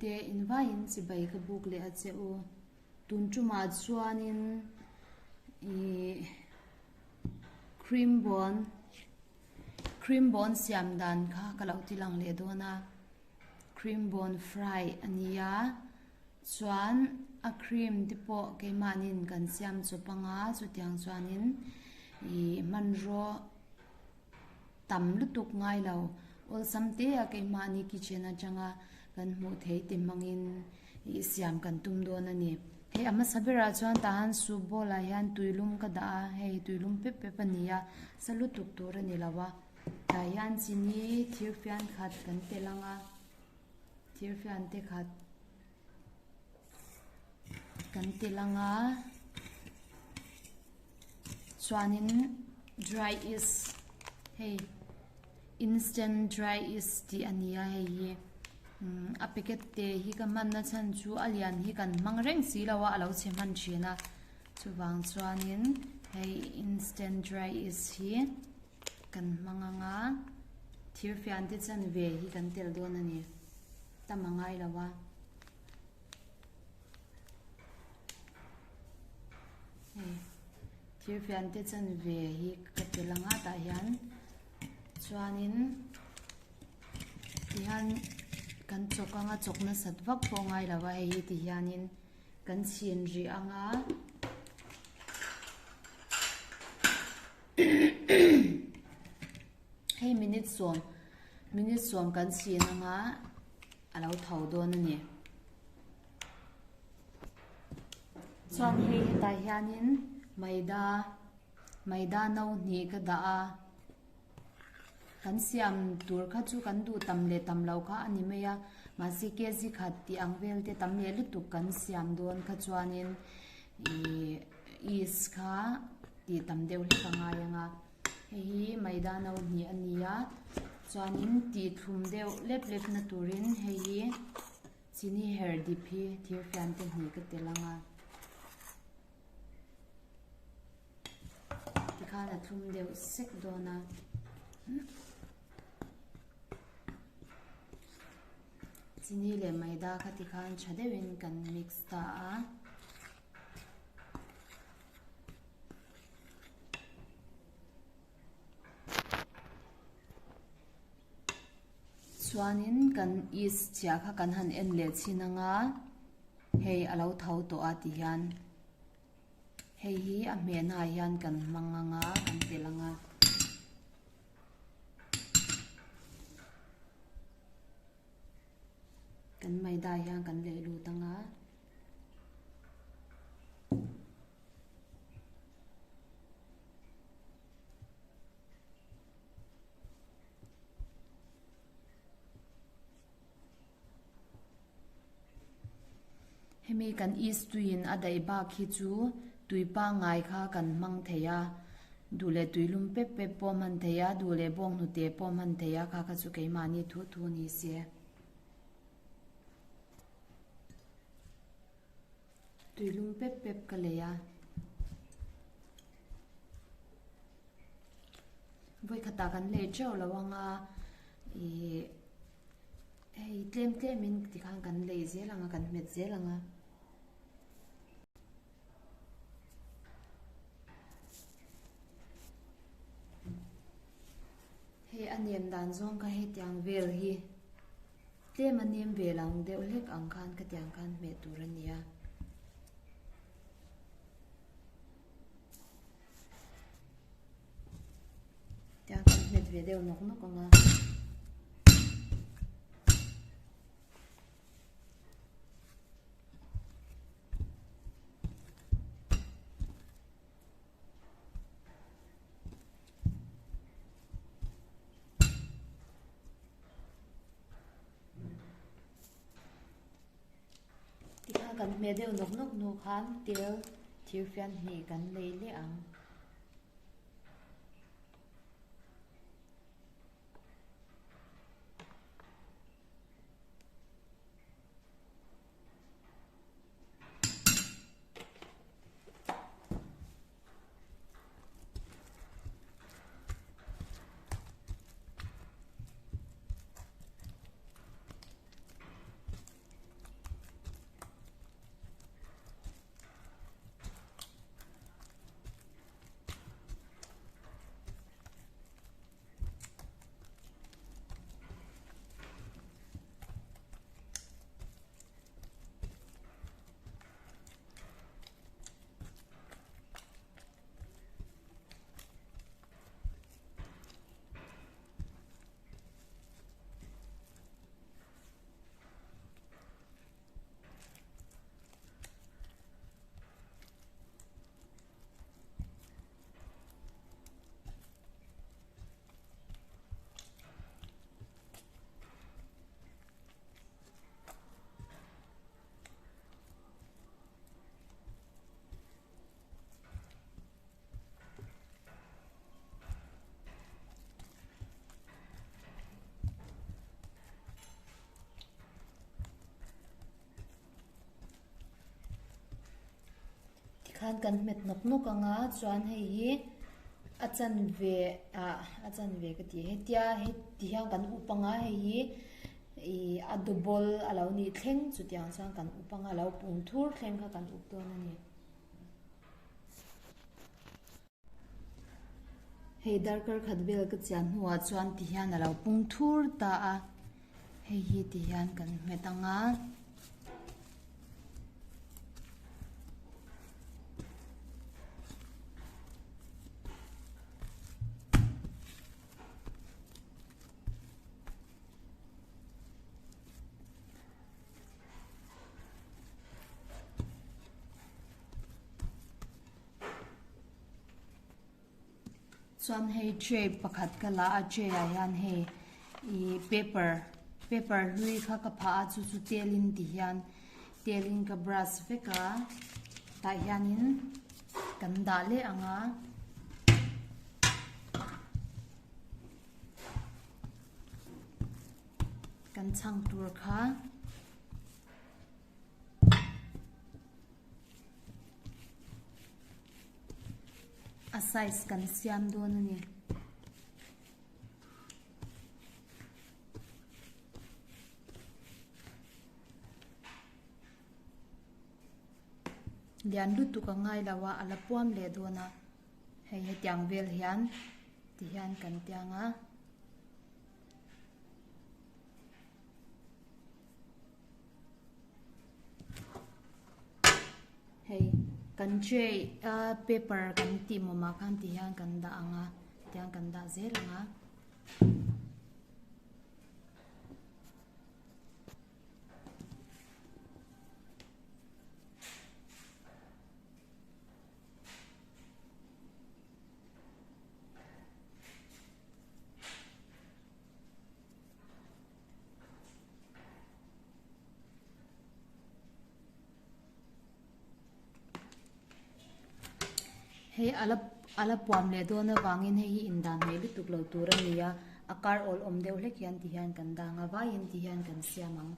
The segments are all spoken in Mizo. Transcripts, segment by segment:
te invaiin chibai ka buk leh a che u. Tun tumah chuanin ih cream ball cream ball siam dan kha ka lo ti lang leh dawn a cream ball fry a nia chuan a cream te pawh keimahniin kan siam chawp anga chutiang chuanin ih hmanraw. Tam lutuk ngai lo. Awlsam te a keimahni kitchen atanga kan hmuh theih te hmangin ih siam kan tum dawn a ni. Hei a hmasa berah chuan tahan soup bowl ah hian tuilum ka dah a, hei tuilum pep pep a ni a, sa lutuk tur a ni lo a. Tah hian chini thirfian khat kan telh ang a, thirfian te khat. Kan ti lang a chuanin dry yeast hei instant dry yeast tih a ni a hei hi umm a packet te hi ka hman na chhan chu a lian hi kan hmang reng si lo a a lo chhe hman thin a chuvang chuanin hei instant dry yeast hi kan hmang ang a thirfian te chanve hi kan tel dawn a ni. Tam a ngai lo a. Hei thirfian te chanve hi ka tel ang a tah hian chuanin tihian kan chawk anga chawk nasat vak pawh a ngai lo a hei hi tihianin kan chhin rih ang a. Hei minute sawm minute sawm kan chhin anga a lo tho dawn a ni. Chuan hei hetah hianin maida maida no hnih ka dah a kan siam tur kha chu kan duh tam leh tam lo kha a ni mai a mahse kg khat tih ang vel te tam leh lutuk kan siam dawn kha chuanin ihh yeast kha tih tam deuh hlek a ngai ang a. Hei hi maida no hnih a ni a chuanin tih thlum deuh lep lep na turin hei hi chini her dip hi thir fian te hnih ka tel ang a tikhan a thlum deuh sek dawn a. Chini leh maida kha tikhan tha deuhin kan mix ta a. Chuanin kan yeast chiah kha kan han en leh chhin anga hei a lo tho tawh a ti hian hei hi a hmehna ah hian kan hmang anga kan telh anga. Kan maida hian kan leh lut anga. Hemi kan yeast tuiin a daih bak hi chu tui pangngai kha kan hmang thei a, duh leh tui lum pep pep pawh hman thei a, duh leh bawng hnute pawh hman thei a, kha kha chu keimahni thu thu ni se. Tui lum pep pep ka lei a. Vawi khatah kan lei teuh lo anga ih hei tlem tlem in tikhan kan lei zel ang a kan hmet zel ang a. Hei a nem dan zawng kha hetiang vel hi. Tlem a nem ve lang deuh hlek ang khan khatiang khan hmeh tur a nia. Tiang kan hmet ve deuh nawk nawk ang a. Tikhan kan hmeh deuh nawk nawk hnu khan tel thirfian hnih kan lei leh ang. kan hmet nawk nawk ang a chuan hei hi a chanve ah a chanve ka ti hetia heti hian kan up ang a hei hi ih a double a lo nih thleng chutiang chuan kan up ang a a lo pung thur thleng kha kan up dawn a ni. Hei darkar khat vel ka chian hnuah chuan ti hian a lo pung thur ta a hei hi ti hian kan hmet ang a. Chuan hei tray pakhat ka la a tray ah hian hei ih paper paper hlui kha ka phah a chu chu telin ti hian telin ka brush vek a tah hianin kan dah leh ang a. Kan chhang tur kha. A size kan siam dawn a ni. Lian lutuk a ngai lo a, a la puam leh dawn a. Hei hetiang vel hian ti hian kan tiang a. Hei kan tray a paper kan tih mawmah khan ti hian kan dah ang a tiang kan dah zel ang a. Hei a la a la puam leh dawn avangin hei hi indan hmel lutuk lo tur a ni a a kar awl awm deuh hlek hian ti hian kan dang a vaiin ti hian kan siam ang.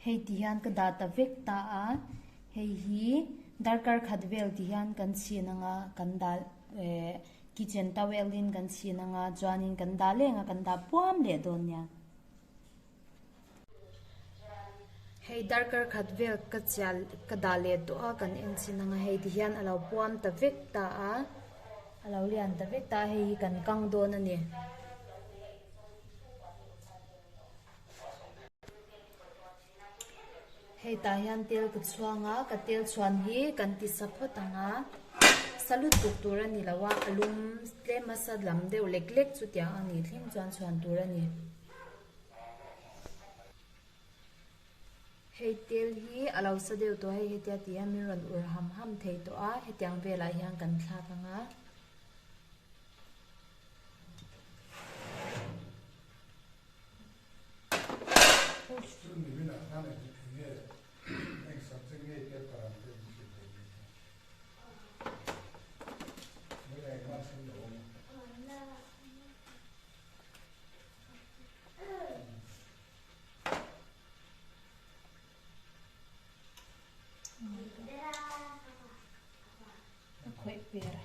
Hei ti hian ka dah ta vek ta a, hei hi darkar khat vel ti hian kan chhin ang a, kan dah eh kitchen towel in kan chhin ang a chuanin kan dah leng a kan dah puam leh dawn nia. Hei darkar khat vel ka chiah ka dah leh tawh a kan en chhin ang a hei ti hian a lo puam ta vek ta a, a lo lian ta vek ta a hei hi kan kang dawn a ni. Hei tah hian tel ka chhuang a ka tel chhuan hi kan ti sa phawt ang a sa lutuk tur a ni lo a a lum tlem a sa lam deuh lek lek chutiang a nih thleng chuan chhuan tur a ni. Hei tel hi a lo sa deuh tawh a hei hetia tih hian min rawn ur ham ham thei tawh a hetiang velah hian kan thlak ang a. Ka khawih per a.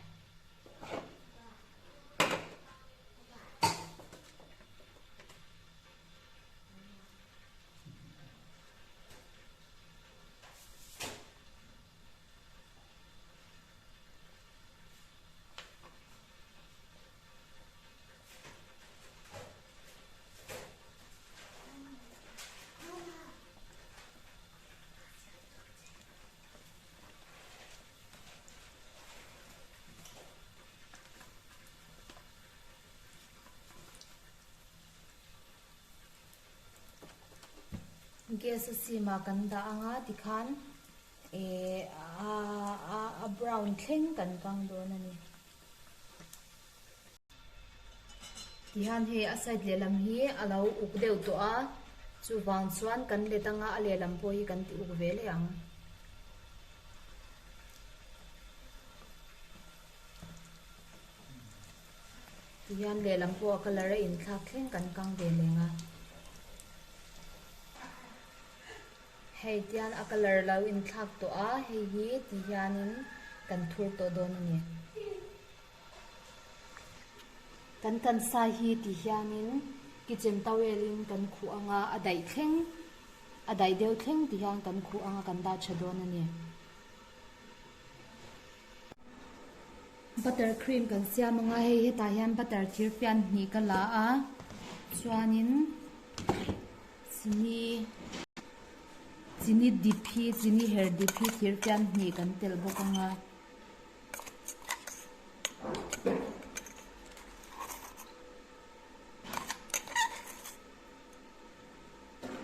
Gas a sim ah kan dah ang a tikhan eh a brown thleng kan kang dawn a ni. Tihian hei a side lehlam hi a lo uk deuh tawh a, chuvang chuan kan let anga a lehlam pawh hi kan ti uk ve leh ang. Tihian lehlam pawh a colour a inthlak thleng kan kang ve leng a. Hei tian a colour lo inthlak tawh a, hei hi ti hianin kan thur tawh dawn a ni. Kan kan sai hi ti hianin kitchen towel in kan khuh ang a, a daih thleng a daih deuh thleng ti hian kan khuh ang a kan dah tha dawn a ni. Butter cream kan siam ang a, hei hetah hian butter thir fian hnih ka la a, chuanin chini chini dip hi chini her dip hi thir fian hnih kan telh bawk ang a.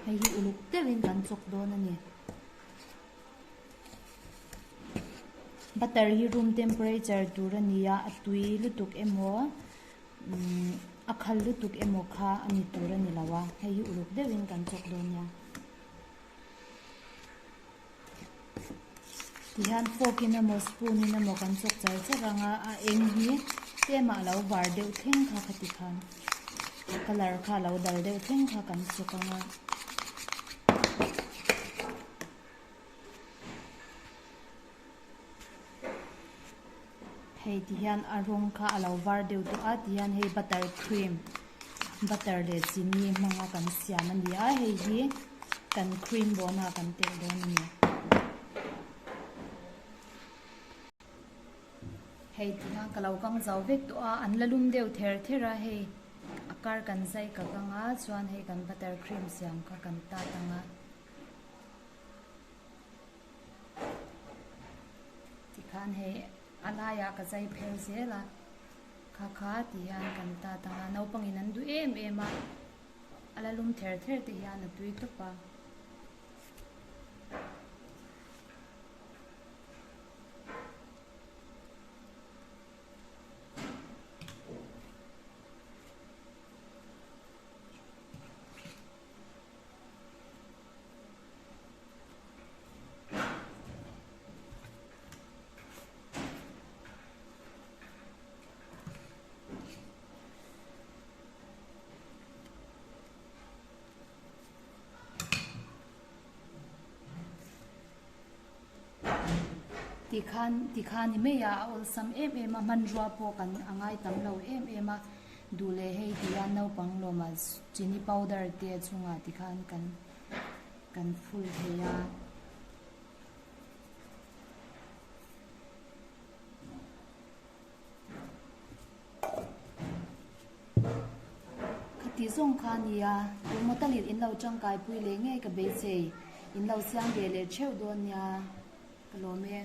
Hei hi uluk deuhin kan chawk dawn a ni. Butter hi room temperature tur a ni a, a tui lutuk emaw umm a khal lutuk emaw kha a ni tur a ni lo a, hei hi uluk deuhin kan chawk dawn nia. Tihian fork in emaw spoon in emaw kan chawk char char ang a, a eng hi tlem ah a lo var deuh thleng kha khati khan colour kha a lo dal deuh thleng kha kan chawk ang a. Hei tihian a rawng kha a lo var deuh tawh a tihian hei butter cream butter leh chini hmanga kan siam a ni a hei hi kan cream bawn ah kan telh dawn a ni. Hei tihian ka lo kang zo vek tawh a an la lum deuh ther ther a hei a kar kan zai ka kang a chuan hei kan butter cream siam kha kan tat ang a. Tikhan hei a laiah ka zai phel zel a, kha kha ti hian kan tat ang a, naupangin an duh em em a, a la lum ther ther te hian a tui tawp a. Tikhan tikhan ni mai a a awlsam em em a hmanrua pawh kan a ngai tam lo em em a duh leh hei tia naupang lawmah chini powder te chungah tikhan kan kan phul thei a. Khati zawng kha a nia, engmaw talin in lo tangkai pui leh ngei ka beisei, in lo siam ve leh theuh dawn nia ka lawm e.